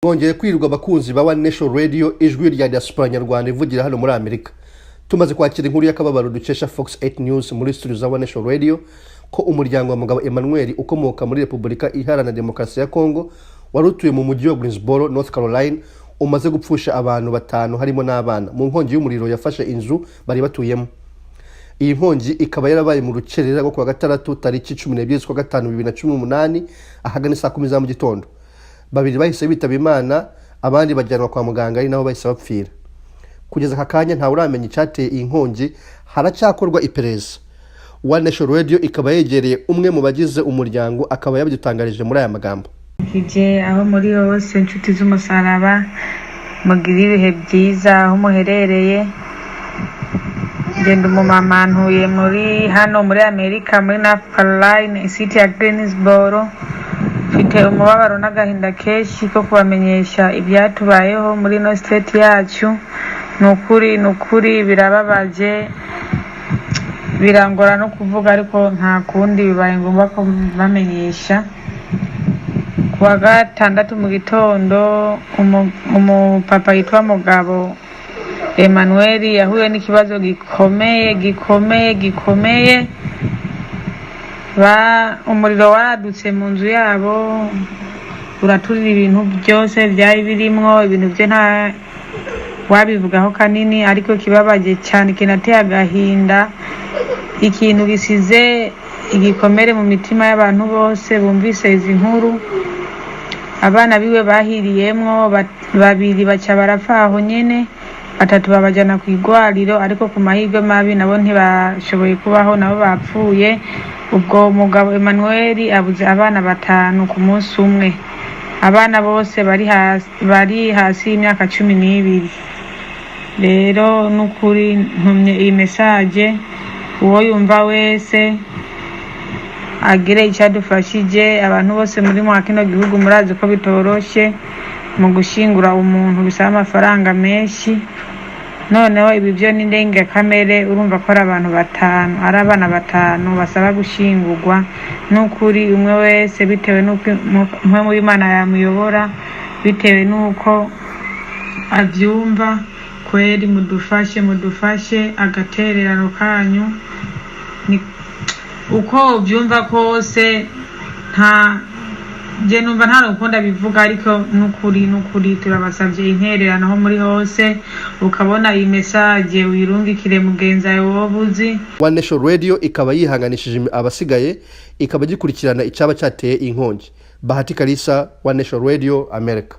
Mwongeye kwirirwa, abakunzi ba One Nation Radio, ijwi rya diaspora nyarwanda ivugira hano muri Amerika. Tumaze kwakira inkuru y'akababaro dukesha Fox 8 News muri studio za One Nation Radio, ko umuryango wa Mugabo Emmanuel ukomoka muri Repubulika Iharanira Demokarasi ya Kongo, wari utuye mu mujyi wa Greensboro, North Carolina, umaze gupfusha abantu batanu harimo n'abana mu nkongi y'umuriro yafashe inzu bari batuyemo. Iyi nkongi ikaba yarabaye mu rukerera rwo kuwa gatandatu, tariki 12 z'ukwa gatanu 2018, ahagana saa 10 za mu gitondo. Babiri bahise bitaba Imana, abandi bajyanwa kwa muganga, ari nabo bahise bapfira. Kugeza aka kanya ntawe uramenya icyateye iyi nkongi, haracyakorwa iperereza. One Nation Radio ikaba yegereye umwe mu bagize umuryango, akaba yabidutangarije muri aya magambo. Kije aho muri hose, inshuti z'umusaraba, mugire ibihe byiza aho muherereye. Ngenda umumama, ntuye muri hano muri Amerika, muri North Carolina, city ya Greensboro. Mfite umubabaro n'agahinda kenshi ko kubamenyesha ibyatubayeho muri ino state yacu. Ni ukuri, ni ukuri, birababaje, birangora no kuvuga, ariko nta kundi, bibaye ngombwa ko bamenyesha. Ku wa gatandatu mu gitondo, umupapa yitwa Mugabo Emmanuel yahuye n'ikibazo gikomeye, gikomeye, gikomeye. Umuriro waradutse mu nzu yabo, uraturira ibintu byose byari birimwo. Ibintu bye nta wabivugaho kanini, ariko kibabaje cyane, kinateye agahinda, ikintu gisize igikomere mu mitima y'abantu bose bumvise izi nkuru: abana biwe bahiriyemwo babiri, baca barapfa aho nyene, batatu babajana ku igwariro, ariko ku mahirwe mabi nabo ntibashoboye kubaho, nabo bapfuye. Ubwo Mugabo Emmanuel abuze abana batanu ku munsi umwe, abana bose bari hasi y'imyaka 12. Rero n'ukuri ntumye iyi message, uwo yumva wese agire icyo adufashije. Abantu bose muri mwa kino gihugu murazi ko bitoroshe mu gushingura umuntu, bisaba amafaranga menshi. Noneho ibi byo ni ndengakamere. Urumva ko ari abantu batanu, ari abana batanu basaba gushingurwa. N'ukuri umwe wese, bitewe n'uko mpwemu w'Imana yamuyobora, bitewe n'uko abyumva, kweri mudufashe, mudufashe. Agatererano kanyu ni uko ubyumva kose, nta je numva nta nukunda bivuga, ariko nukuri, nukuri, turabasabye intererano aho muri hose. Ukabona iyi message, uyirungikire mugenzi wawe woba uzi. One Nation Radio ikaba yihanganishije abasigaye, ikaba gikurikirana icyaba cyateye iyi nkongi. Bahati Kalisa, One Nation Radio, America.